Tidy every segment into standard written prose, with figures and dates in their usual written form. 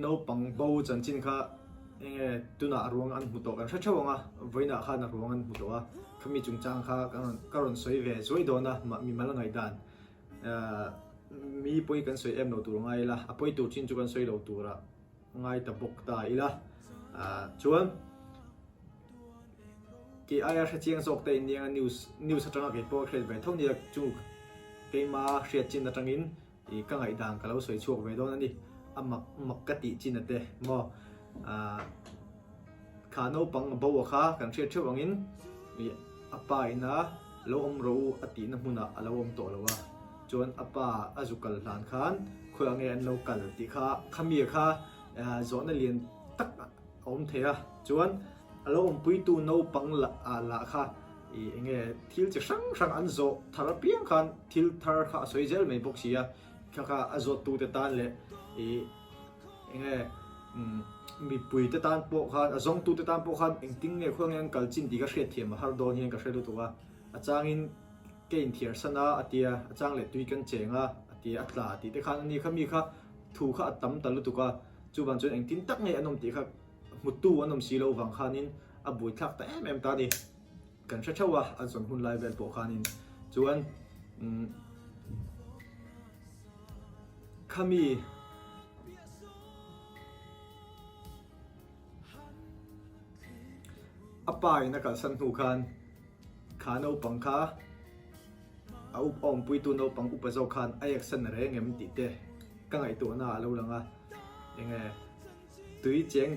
Naupang bo chanchin kha enge tunah ruang an hmu tawh kan hre theuh ang a, vawiinah khan a ruang an hmu tawh a, khami chungchang kha ka rawn sawi ve zuai dawn a, mimal ngaihdan mi pawi kan sawi em lo tur ngai ila, a pawi tur chin chu kan sawi lo tura ngai ta bawk ta ila, chuan kei aia hre chiang zawk te in nia news news atanga kei pawh hriat ve tho nia chu keima hriat chin atangin I ka ngaihdan ka lo sawi chhuak ve dawn a ni. A mak mak ka tih chin a te maw? Ahh kha naupang a bo a kha kan hriat theuh angin i a pa ina lo awm rawh u a tihna hmunah a lo awm tawh lo a. Chuan a pa a zu kal hlan khan khawiah nge an lo kal tih kha khami kha zawhna lian tak a awm thei a. Chuan a lo awmpuitu naupang lah lah kha I enge thil chi hrang hrang an zawh thar apiang khan thil thar kha a sawi zel mai bawk si a, kha kha a zawttu te tan leh i enge mipui te tan pawh khan a zawngtu te tan pawh khan engtin nge khawi nge an kal chin tih ka hriat thiam a har dawn hian ka hre lutuk a, a changin ka inthiar san a a tia, a chang leh tui kan cheng a a tia a tla tih te khan a ni kha mi kha thu kha a tam ta lutuk a, chuvang chuan engtin tak nge an awm tih kha hmutu an awm si loh vang khanin a buaithlak ta em em ta a ni. Kan hre theuh a, an sawn hun lai vel pawh khanin chuan khami a pa in a kalsan hnu khan kha naupang kha a up a awmpuitu naupang upa zawk khan a eksan reng em tih te ka ngaihtuahna a lo lang a, enge tui cheng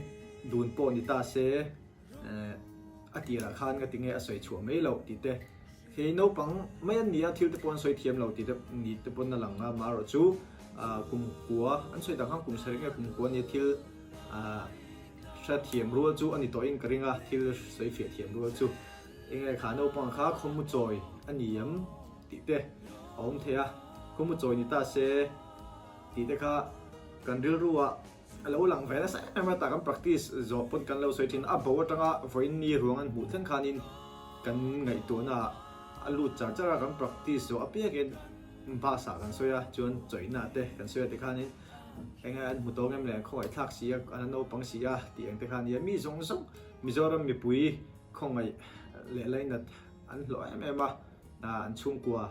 dun pawh ni ta se. A tirah khan nga tinge a sawi chhuah mai loh tih te, hei naupang mai an ni a, thil te pawh an sawi thiam lo tih te ni te pawn a lang a, marawh chu kum kua an sawi tak khan kum sarih nge kum kua nia thil hre thiam rual chu a ni tawhin ka ring a, thil sawi fiah thiam rual chu enge kha naupang kha khawmu chawi a ni em tih te a awm thei a, khawmu chawi ni ta se tih te kha kan rilru ah. A lo lang ve nasa em em a, tah kan practice zawh pawn kan lo sawi thin a, bo atanga vawiin ni ruang an hmuh thleng khanin kan ngaihtuahna ah a lut char char a, kan practice zawh apiangin bus ah kan sawi a, chuan chawihna te kan sawi a tikhanin eng nge an hmu tawng em le, an khawngaihthlak si a, an la naupang si a tih ang te kha a nia, mi zawng zawng Mizoram mipui khawngaih leh lainat an hlawh em em a, an chhungkua.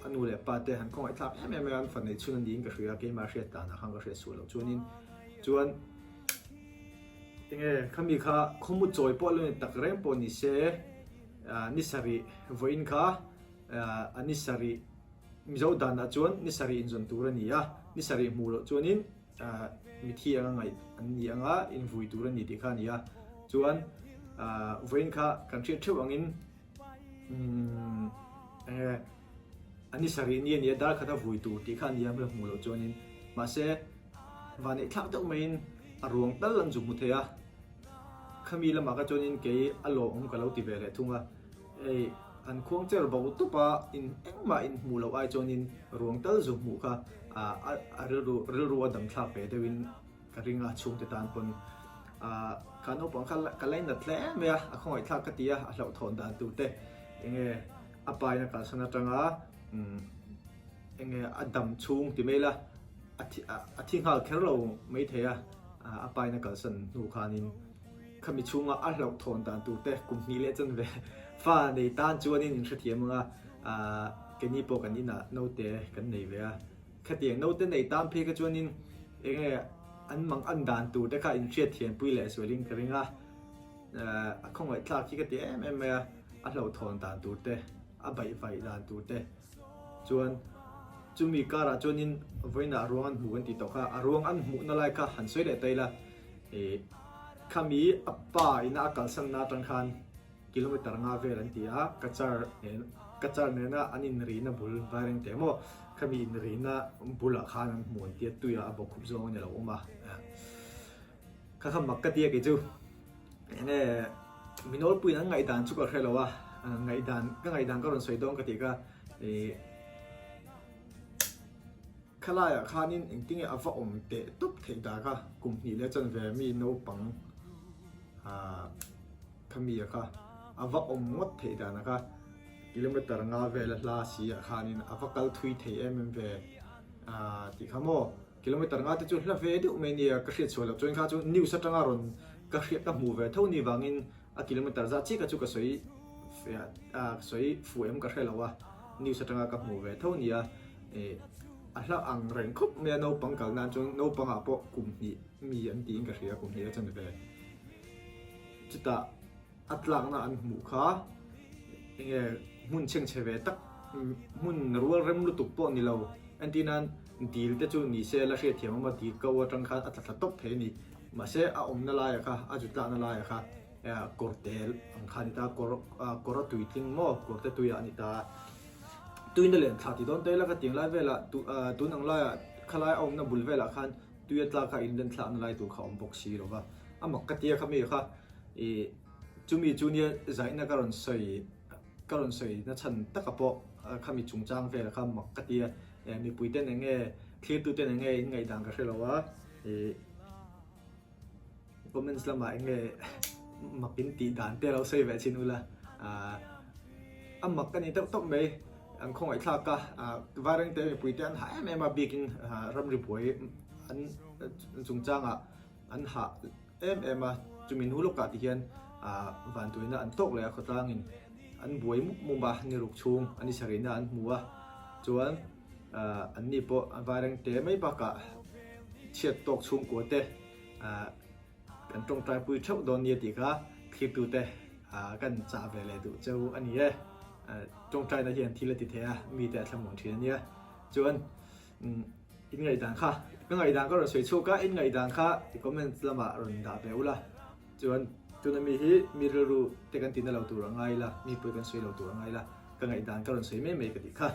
A nu leh pa te han khawngaih thlak em em a, an fa neih chhun a niin ka hria, keimah hriat danah khan ka hriat suh loh chuanin chuan enge khami kha khawmu chawi pawh lo ni tak reng pawh ni se ni sarih vawiin kha a ni sarih Mizo danah chuan ni sarih inzawn tur a ni a, ni sarih hmuh loh chuanin mithi anga ngaih an ni anga invui tur a ni tih kha a ni a, chuan vawiin kha kan hriat theuh angin Enge a ni sarih ni a nia dar khat a vui tur tih kha a nia hmel hmuh loh chuanin mahse vanneih thlak deuh maiin a ruang tal an zu hmu thei a, khami lamah kha chuanin kei a lawmawm ka lo ti ve leh thung a, hei an khuang cher bo tawp a in engmah in hmuh loh ai chuanin ruang tal zu hmuh kha a rilru rilru a dam thlak ve deuhin. Ka ring a, chhungte tan pawn kha naupang kha ka lainat hle mai a, a khawngaihthlak ka ti a, a hlauhthawn dan tur te enge a pa in a kalsan atanga enge a dam chhung ti mai la a thi nghal kher lo mai thei a, a pa in a kalsan hnu khanin khami chhunga a hlauhthawn dan tur te kum hnih leh chanve fa nei tan chuanin in hrethiam ang a, keini pawh kan inah naute kan nei ve a. Khatiang naute nei tan phei kha chuanin enge an mang an dan tur te kha inhriat thianpui leh sualin ka ring a, a khawngaih thlak hi ka ti em em mai a, a hlauhthawn dan tur te, a baihvaih dan tur te chuan chumi karah chuanin vawiinah ruang an hmu kan tih tawh kha, a ruang an hmuhna lai kha han sawi leh ta ila, ih khami a pa ina a kalsanna atang khan Kilometer nga vel an ti a, Cachar nen Cachar nena an inrihna bul Vairengte maw? Khami inrihna bulah khan an hmu an tia tuiah a bawkkhup zawng a ni lo awm a. Kha kha mak ka tia kei chu enge mi nawlpuiin an ngaihdan chu ka hre lo a, ngaihdan ka ngaihdan ka rawn sawi dawn ka tih kha ih khalaiah khanin engtinge a va awm teh tawp theih dah kha kum hnih leh chanve mi naupang ah khami a kha a va awm ngawt theih dan a kha kilometer nga vel a hla si ah khanin a va kal thui thei em em ve ah tih kha maw. Kilometer nga te chu hla ve deuh mai nia ka hriat chhuah loh chuan kha chu news atanga rawn ka hriat ka hmuh ve tho ni vangin a kilometer zat chiah kha chu ka sawi fiah a ka sawi fuh em ka hre lo a news atanga ka hmuh ve tho nia ih a hla ang reng khawp mai a naupang kal nan chuan naupang ah pawh kum hnih mi an tiin ka hria kum hnih a chan ve chutah A tlakna an hmuh kha enge hmun chhengchhe ve tak hmun rual rem lutuk pawh ni lo. Entir nan dil te chu ni se la hriatthiam awm a, dil ko atang khan a tla thla tawp thei a ni. Mahse a awmna laiah kha a zu tlakna laiah kha kawr te ang kha a ni ta, kawr kawr a tui tling maw kawr te tuiah a ni ta. Tuina len thla ti dawn ta ila ka tiang lai velah tun ang laiah khalai a awmna bul velah khan tui a tlak kha inlen thlakna lai tur kha a awm bawk si lo va. A mak ka tia kha mi kha. I chumi chu nia zaihna ka rawn sawi ka rawn sawi na chhan taka pawh khami chungchang vel kha mak ka ti a, mipui ten eng nge thlirtu ten eng nge in ngaihdan ka hre lo a, i comments lamah eng nge mak in tih dan te lo sawi ve chin ula, a mak a ni deuh tawp mai, an khawngaihthlak a, Vairengte mipui te an hah em em a bikin ramri buai an chungchangah an hah. Em em a, chumi hnu lawkah ti hian vantuina an tawk leh a khawtlangin an buai mup mup a, ni ruk chhung an i sarihna an hmu a, chuan an ni pawh vaireng te mai bakah chhiat tawk chhungkua te kan tawngtai pui theuh dawn nia tih kha thlirtute kan chah ve leh duh cheu a ni e. Tawngtaina hian thil a ti thei a, mite a thlamuan thin a nia. Chuan. In ngaihdan kha, ka ngaihdan ka rawn sawi chhuak a, in ngaihdan kha i comment lamah rawn dah ve ula, chuan tuna mi hi mi rilru te kan tina lo tur a ngai ila, mi pawi kan sawi lo tur a ngai ila, ka ngaihdan ka rawn sawi mai mai ka tih kha.